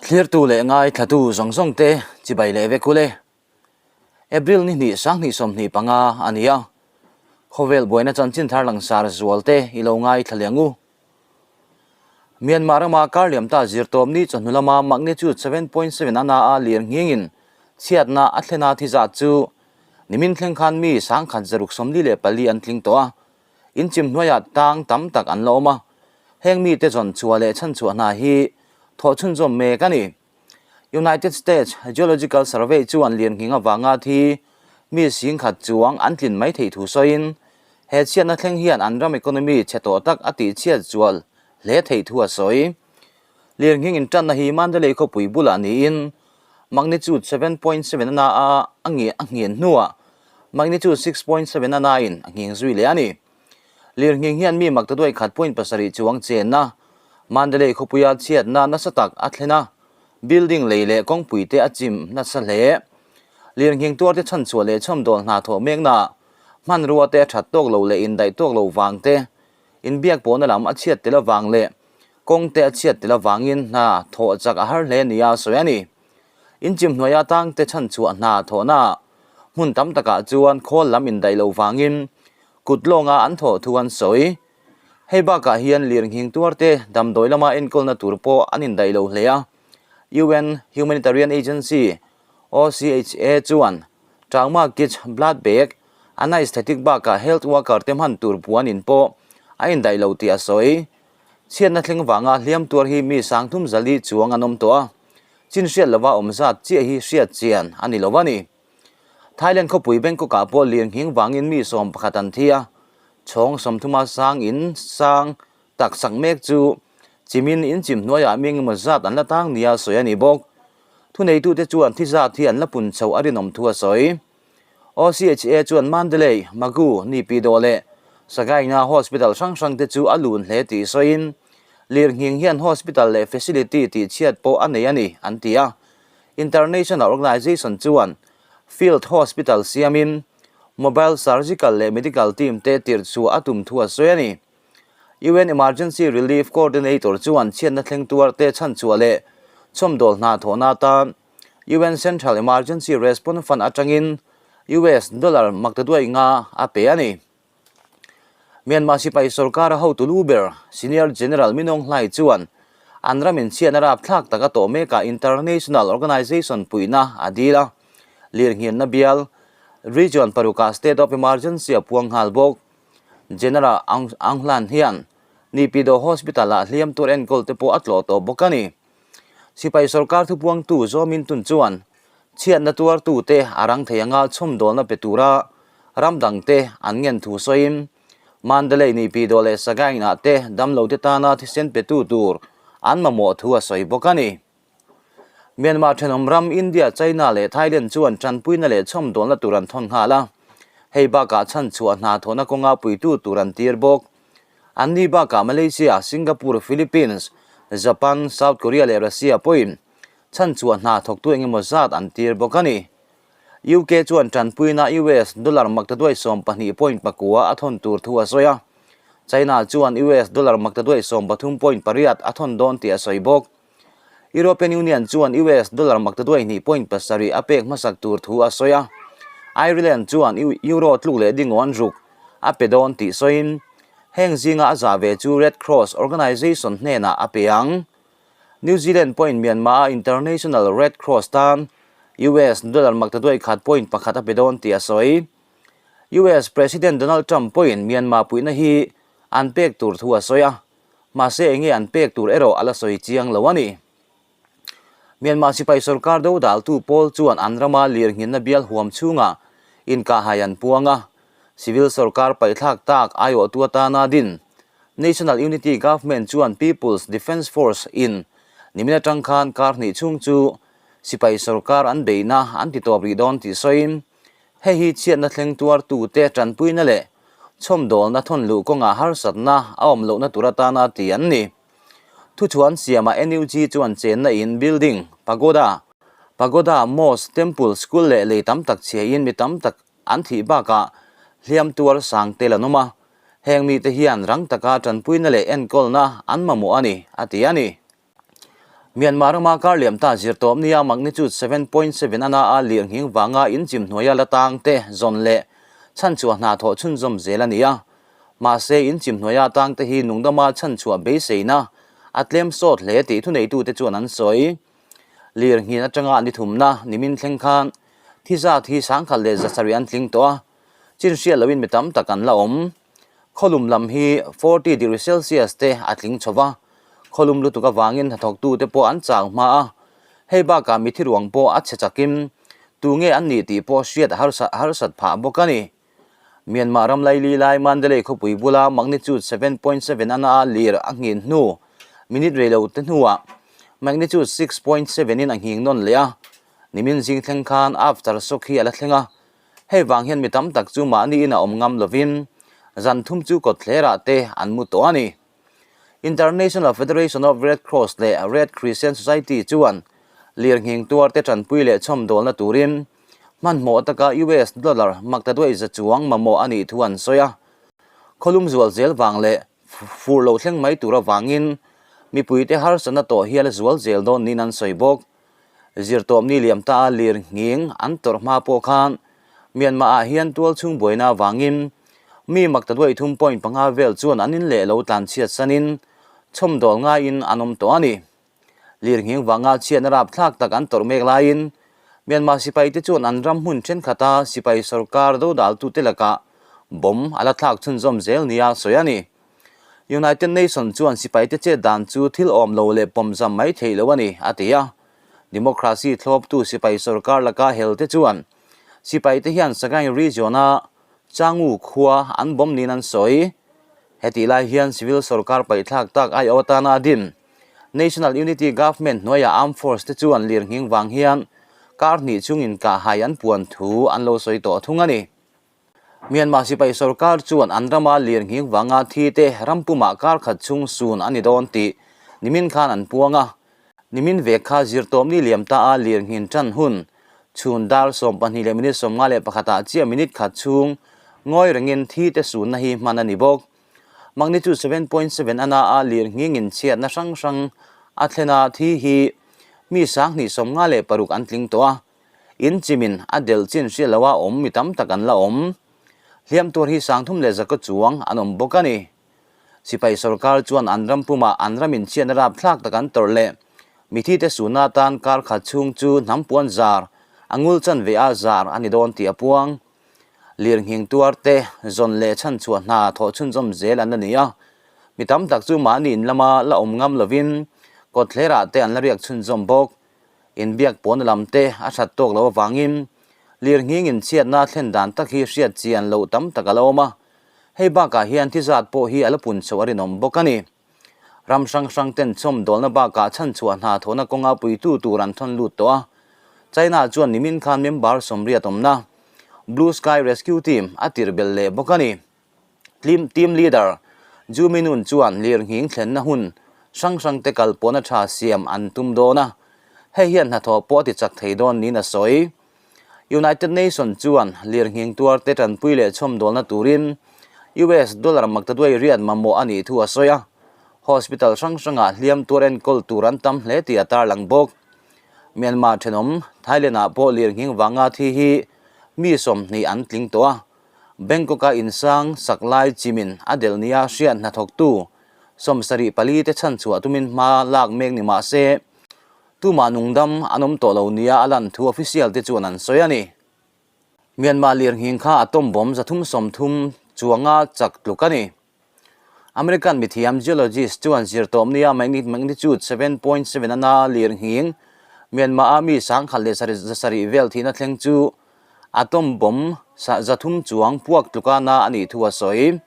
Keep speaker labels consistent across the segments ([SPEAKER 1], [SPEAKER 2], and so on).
[SPEAKER 1] Thlirtu leh ngaithlatu zawng zawng te chibai leh vek ule. April ni hnih sanghnih 25 a ni a. Khawvel buaina chanchin thar langsar zual te i lo ngaithla leh ang u. Myanmar rama kar liam ta zirtawp ni chawhnu lama magnitude 7.7 a na a lir nghingin chhiatna a thlen a thi zat chu nimin thleng khan mi sangkhat zaruk 44 an tling tawh a. Inchim hnuaiah tang tam tak an la awm a, heng mite zawn chhuah leh chhan chhuah hna hi thawh chhunzawm mek a ni. United States Geological Survey chuan lianghing avanga thi mi singkhat chuang an tlin mai theih thu sawiin, he chhiatna thleng hian an ram economy chhe tawh tak a tihchhiat zual hle theih thu a sawi. Lirnghing intanna hi Mandalay khawpui bulah niin magnitude 7.7 a na a a nghien hnuah magnitude 6.7 a nain a nghing zui leh a ni. Lirnghing hian mi maktaduai khat point pasarih chuang chenna Mandalay khawpuia chhiatna nasa tak a thlen a, building lei leh kawngpui te a chim nasa hle. Lirnghing tuarte chhanchhuah leh chhawmdawl hna thawh meknaah hmanrua te a that tawk lo leh indaih tawk lo vang te, inbiak pawhna lam a chhiat tel avang leh Kawng te a chhiat tel avangin hna thawh chak a har hle nia sawi a ni. Inchim hnuaia tangte chhanchhuah hna thawhnaah hmun tam takah chuan khawl lam indaih loh vangin kut lawnga an thawh thu an sawi. Hei bakah hian lirnghing tuarte damdawi lama enkawlna tur pawh an indaih lo hle a. UN Humanitarian Agency, OCHA, chuan Trauma Kits, Blood Bag, Anaesthetic bakah Health Worker te hman tur puan in pawh a indaih lo tih a sawi. Chhiatna thleng vanga hliam tuar hi mi sangthum zali chuang an awm tawh a, chin hriat lova awm zat chiah hi hriat chian a ni lo a ni. Thailand khawpui Bangkok-ah pawh lirnghing vangin mi 11 an thi a, chhawng 30 sang in sang tak sak mek chu chimin in chim hnuaiah mi engemaw zat an la tang nia sawi a ni bawk. Thuneitute chuan thi zat hi an la pun chho a rinawm thu a sawi. OCHA chuan Mandalay, Magu, Naypyidaw leh Sagaing-a hospital hrang hrang te chu a lun hle tih sawiin, lirnghing hian hospital leh facility tih chhiat pawh a nei a ni, an ti a. International organization chuan field hospital siamin mobile surgical leh medical team te tirh chhuah a tum thu a sawi a ni. UN Emergency Relief Coordinator chuan chhiatna thleng tuarte chhanchhuah leh chhawmdawl hna thawhna atan UN Central Emergency Response Fund atangin US dollar maktaduai nga a pe a ni. Myanmar sipai sorkara hotu lu ber Senior General Min Aung Hlaing chuan an ram inchhiatna rapthlak taka tawh mekah international organization puihna a dil a, lirnghinna bial region parukah state of emergency a puang nghal bawk. General Aung Hlaing hian Naypyidaw Hospital-ah hliam tur enkawl te pawh a tlawh tawh bawk a ni. Sipai sorkar thupuangtu Zawmin Tun chuan chhiatna tuartute a rang thei anga chhawmdawlna pe tura ram dangte an ngen thu sawiin Mandalay Naypyidaw leh Sagaing-ah te damlote tana thisen petu tur an mamawh thu a sawi bawk a ni. Myanmar thenawm ram India, China leh Thailand chuan tanpuina leh chhawmdawlna tur an thawn nghal a, hei bakah chhanchhuah hna thawhna kawnga puitu tur an tir bawk. An ni bakah Malaysia, Singapore, Philippines, Japan, South Korea leh Russia pawhin chhanchhuah hna thawktu eng emaw zat an tir bawk a ni. UK chuan tanpuina US dollar maktaduai 12.9 a thawn tur thu a sawi a, China chuan US dollar maktaduai 13.8 a thawn dawn tih a sawi bawk. European Union chuan US dollar maktaduai 2.7 a pek hmasak tur thu a sawi a, Ireland chuan Euro tluk leh dingawn ruk a pe dawn tih sawiin heng zinga a zah ve chu Red Cross Organization hnenah a pe ang. New Zealand pawhin Myanmar-a International Red Cross tan US dollar maktaduai 1.1 a pe dawn tih a sawi. US President Donald Trump pawhin Myanmar puihna hi an pek tur thu a sawi a, mahse enge an pek tur erawh a la sawi chiang lo a ni. Myanmar sipai sorkar dodaltu pawl chuan an rama lirnghinna bial huam chhungah inkahhai an puang a, civil sorkar paihthlak tak aiawhtu atana din National Unity Government chuan People's Defence Force in nimin atang khan kar hnih chhung chu sipai sorkar an beihna an ti tawp rih dawn tih sawiin hei hi chhiatna thleng tuartute tanpuina leh chhawmdawlna thawnluh kawngah harsatna a awm lohna tur atana ti an ni. Thuchhuan siamah NUG chuan chenna in, building, pagoda, pagoda, mosque, temple, school leh lei tam tak chhiain mi tam tak an thih bakah hliam tuar sang tel an awm a, heng mite hian rang taka tanpuina leh enkawlna an mamawh a ni, a ti a ni. Myanmar rama kar liam ta zirtawp nia magnitude 7.7 a na a lirnghing vanga inchim hnuaia la tang te zawn leh chhanchhuah hna thawh chhunzawm zel a ni a. Mahse, inchim hnuaia tang te hi nungdama chhanchhuah beiseina a tlem sawt hle tih thuneitute chuan an sawi. Lirnghin atanga ni thumna nimin thleng khan thi zat hi sangkhat leh zasarih an tling tawh a, chin hriat loin mi tam tak an la awm. Khawlum lam hi 40 degree Celsius te a tling chho va, khawlum lutuk avangin hnathawktute pawh an chau hma a, hei bakah mithi ruang pawh a chhe chakin tunge an nih tih pawh hriat harsat phah bawk a ni. Myanmar ram laili lai Mandalay khawpui bula magnitude 7.7 a na a lir a nghin hnu minute reilo te hnuah magnitude 6.7 in a nghing nawn leh a, nimin zing thleng khan after shock hi a la thleng a, Hei vang hian mi tam tak chu mahni ina awm ngam lovin zan thum chu kawtthlerah te an mu tawh a ni. International Federation of Red Cross leh Red Crescent Society chuan lirnghing tuar te tanpui leh chhawmdawlna turin hmanhmawh taka US dollar maktaduai za chuang mamawh a nih thu an sawi a. Khawlum zual zel vang leh fur lo thleng mai tur avangin mipuite harsatna tawh hial a zual zel dawn niin an sawi bawk. Zirtawpni liam ta a lir nghing an tawrh hma pawh khan Myanmar ah hian tual chhung buaina avangin mi makta duai 3.5 vel chuan an in leh lo tlan chhiat sanin chhawmdawl ngaiin an awm tawh a ni. Lir nghing vanga chhiatna rapthlak tak an tawrh mek laiin Myanmar sipai te chuan an ram hmun thenkhat a sipai sorkar dodaltute lakah bomb a la thlak chhunzawm zel nia sawi a ni. United Nations chuan sipaite chet dan chu thil awm lo leh pawmzam mai theih lo a ni, a ti a. Democracy thlawptu sipai sorkar laka helte chuan sipaite hian Sagaing region-a Changu khua an bawm niin an sawi. Hetih lai hian civil sorkar paihthlak tak aiawh atana a din National Unity Government hnuaiah armed force te chuan lirnghing vang hian kar hnih chungin kahhai an puan thu an lo sawi tawh thung a ni. Myanmar sipai sorkar chuan an rama lirnghing vanga thi te ram pumah kar khat chhung sun a ni dawn tih nimin khan an puang a. Nimin vek kha zirtawmni liam ta a lirnghin tan hun chhun dar 12 leh minute 51 ah chiah minute khat chhung ngawi rengin thi te sunna hi hman a ni bawk. Magnitude 7.7 a na a lirnghingin chhiatna hrang hrang a thlen a thi hi mi 2056 an tling tawh a. In chimin a delh chin hriat loha awm mi tam tak an la awm. Hliam tur hi 3000 leh zakaw chuang an awm bawk a ni. Sipai sorkar chuan an ram pumah an ram inchhiatna rapthlak tak an tawrh leh mithite suhna atan kar khat chhung chu hnam puan zar a ngul chan ve a zar a ni dawn tih a puang. Lirnghing tuar te zawn leh chhanchhuah hna thawh chhunzawm zel an la ni a. Mi tam tak chu mahni in lama la awm ngam lovin kawtthlerah te an la riak chhunzawm bawk. Inbiak pawn lam te a that tawk loh avangin lirnghing inchhiatna thlen dan tak hi hriat chian loh tam tak a la awm a, hei bakah hian thi zat pawh hi a la pun chhoh a rinawm bawk a ni. Ram hrang hrang ten chhawmdawlna bakah chhanchhuah hna thawhna kawnga puitu tur an thawn lut tawh a, China chuan nimin khan member 80 awmna Blue Sky Rescue Team a tirh belh leh bawk a ni. Team leader Ju Minun chuan lirnghing thlenna hun hrang hrangte kal pawhna tha siam an tum dawn a, hei hian hnathawh pawh a ti chak thei dawn niin a sawi. United Nations chuan lirnghing tuarte tanpui leh chhawmdawlna turin US dollar maktaduai riat mamawh a nih thu a sawi a, hospital hrang hrangah hliam tuar enkawl tur an tam hle tih a tarlang bawk. Myanmar thenawm Thailand-ah pawh lirnghing vanga thi hi mi 20 an tling tawh a, Bangkok-a insang sak lai chimin a delh nia hriat hnathawktu 74 te chhanchhuah tumin hma lak mek ni mah se, tumah nungdam an awm tawh lo nia a lan thu official te chuan an sawi a ni. Myanmar lirnghing kha atom bomb 330 chuanga chak tluk a ni. American mithiam geologist chuan zirtawpnia magnitude 7.7 a na lirnghing Myanmar-a mi 1000 leh 700 vel thihna thleng chu atom bomb 300 chuang puak tluka na a nih thu a sawi.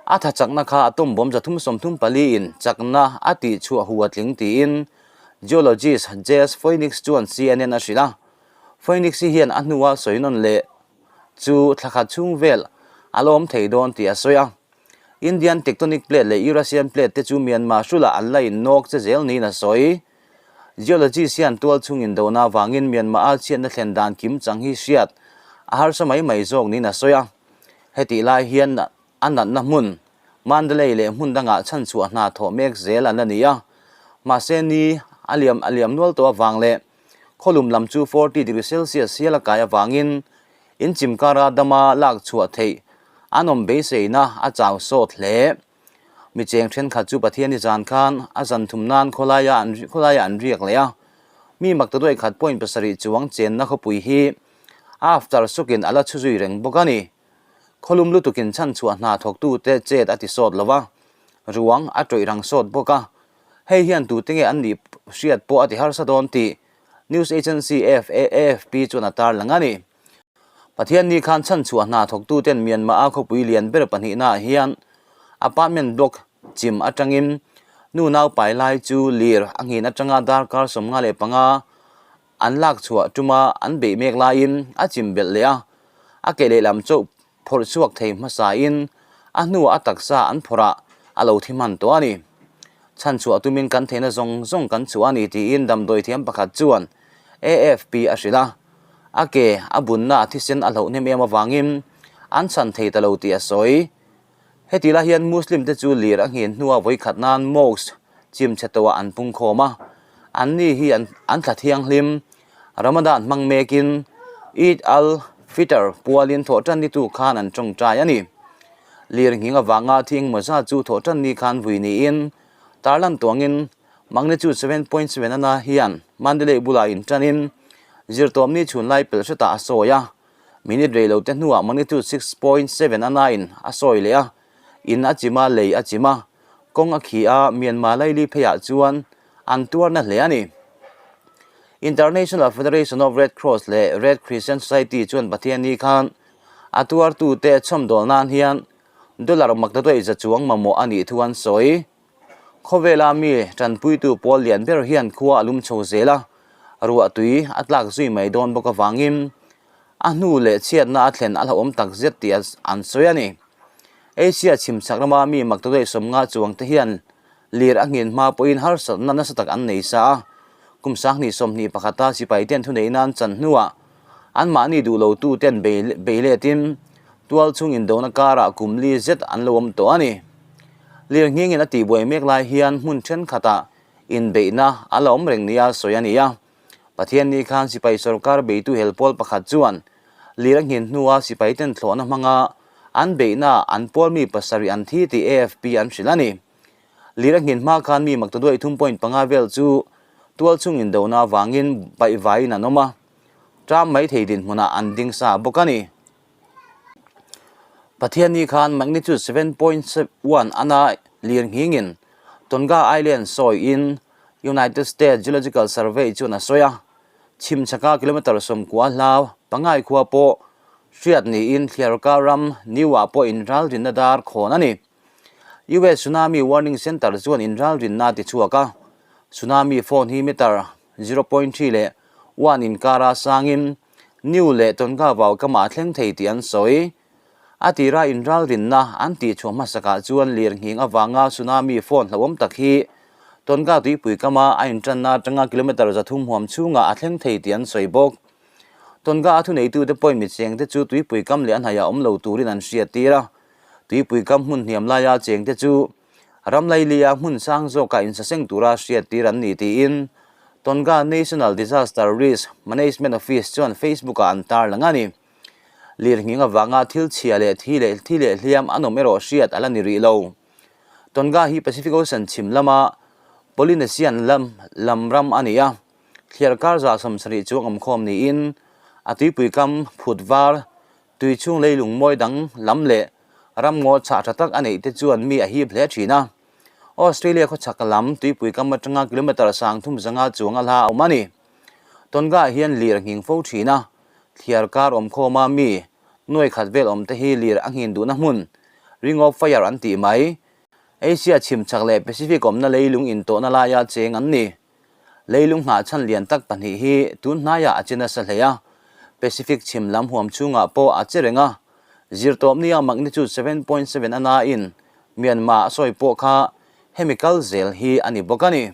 [SPEAKER 1] A tha chakna kha atom bomb 334 in chakna a tih chhuah hu a tling tiin geologist Jess Phoenix chuan CNN a hrilh a. Phoenix hian a hnua sawi nawn leh chu thla khat chhung vel a la awm thei dawn tih a sawi a. Indian tectonic plate leh Eurasian plate te chu Myanmar hrulah an la innawk che zel niin a sawi. Geologist hian tual chhung indona avangin Myanmar-a chhiatna thlen dan kim chang hi hriat a harsa mai mai zawk niin a sawi a. Hetih lai hian a natna hmun Mandalay leh hmun dangah chhanchhuah hna thawh mek zel an la ni a. Mahse ni. a liam a liam nual tawh avang leh khawlum lam chu 40 degree Celsius hial a kai avangin in chim kara dama lak chhuah theih an awm beiseina a chau sawt hle. Mi cheng thenkhat chu Pathian i zan khan a zan thum nan khawlaia an khawlaia an riak leh a. Mi makta duai khat point pasarih chuang chenna khawpui hi after sukin a la chhu zui reng bawk a ni. Khawlum lutukin chhanchhuah hna thawktute chet a ti sawt lo va, ruang a tawih rang sawt bawk a. Hei hian tute nge an nih hriat pawh a ti harsa dawn tih news agency AFP chuan a tarlang a ni. Pathianni khan chhanchhuah hna thawktuten Myanmar-a khawpui lian ber pahnihnaah hian apartment block chim atangin nu naupai lai chu lir a nghin atanga darkar 55 an lak chhuah tuma an beih mek laiin a chim belh leh a, a ke lehlam chauh phawrh chhuak thei hmasain a hnuah a taksa an phawrh ah a lo thi hman tawh a ni. Chhanchhuah tumin kan theihna zawng zawng kan chhuah a ni tiin damdawi thiam pakhat chuan AFP a hrilh a, a ke a bunna a thisen a hloh hnem em avangin an chhan thei ta lo tih a sawi. Heti lai hian Muslim te chu lir a nghin hnua vawikhat nan mosque chim chhe tawhah an pung khawm a, anni hi an an thla thianghlim Ramadan hmang mekin Eid al-Fitr pualin thawhtanni tu khan an tawngtai a ni. Lir nghing avanga thi engmaw zat chu thawhtanni khan vui niin tarlan tuangin magnitude 7.7 ana hian Mandalay bulah intanin zirtawmni chhunlai pel hretah a sawi a. Minute rei lo te hnuah magnitude 6.7 a nain a sawi leh a, in a chim a, lei a chim a, kawng a khi a, Myanmar laili pheiah chuan an tuarna hle a ni. International Federation of Red Cross leh Red Crescent Society chuan Pathianni khan a tuartute chhawmdawl nan hian dollar maktaduai za chuang mamawh a nih thu an sawi. Khawvela mi tanpuitu pawl lian ber hian khua a lum chho zel a, ruah tui a tlak zui mai dawn bawk avangin a hnu leh chhiatna a thlen a hlauhawm tak zet tih an sawi a ni. Asia chhimchhak rama mi maktaduai 50 chuang te hian lir a nghin hma pawhin harsatna nasa tak an nei sa a, kum 2021 a sipai ten thuneihna an chan hnuah anmahni duh lotu ten bei letin tual chhung indona karah kum li zet an lo awm tawh a ni. Lirnghingin a tihbuai mek lai hian hmun thenkhatah inbeihna a la awm reng nia sawi a ni a. Pathianni khan sipai sorkar beitu hel pawl pakhat chuan lir a nghin hnua sipai ten thlawhna hmanga an beihna an pawl mi pasarih an thi tih AFP an hrilh a ni. Lir a nghin hma khan mi maktaduai 3.5 vel chu tual chhung indona avangin baihvaiin an awm a, ṭam mai thei dinhmunah an ding sa bawk a ni. Pathianni khan magnitude 7.1 ana lir nghingin Tonga Island sawiin United States Geological Survey chuan a sawi a, chhimchhaka kilometre 90 hla pangai khua pawh hriat niin thliarkar ram Niue-ah pawh inralrinna dar khawn a ni. US Tsunami Warning Center chuan inralrinna a tichhuak a, tsunami phone hi meter 0.3 leh 1 inkara sangin New leh Tonga vau kamah a thleng thei tih an sawi. A tira inralrinna an tihchhuah hmasakah chuan lirnghing avanga tsunami phone hlauhawm tak hi Tonga tuipui kama a intanna atanga kilometre 300 huam chhungah a thleng thei tih an sawi bawk. Tonga a thuneitute pawhin michengte chu tuipui kam leh a hnaihah awm lo turin an hriattir a, tuipui kam hmun hniam laia chengte chu Ram lailia hmun sang zawkah insaseng tura hriattir an ni tiin Tonga National Disaster Risk Management Office chuan Facebook-ah an tarlang a ni. Lirnghing avanga thil chhia leh thi leh thi leh hliam an awm erawh hriat a la ni rih lo. Tonga hi Pacific Ocean chhim lama Polynesian lam lam ram a ni a, thliarkar 70 chuang awmkhawm niin a tuipui kam phut var Tui chhung leilung mawi dang lam leh ramngaw chhah tha tak a neih te chuan mi a hip hle thin a. Australia khawchhak lam tuipui kam atanga kilometre 350 chuang a hla a awm a ni. Tonga ah hian lir a nghing fo thin a, thliar kar awmkhawma mi nuai khat vel awm te hi lir a nghin duhna hmun, Ring of Fire an tih mai. Asia chhimchhak leh Pacific awmna leilung intawhna laia cheng an ni. Leilung nghahchhan lian tak pahnih hi tun hnaiah a che nasa hle a, Pacific chhim lam huam chhungah pawh a che reng a. Zirtawpnia magnitude 7.7 a nain Myanmar a sawi pawh kha hemi kal zel hi a ni bawk a ni.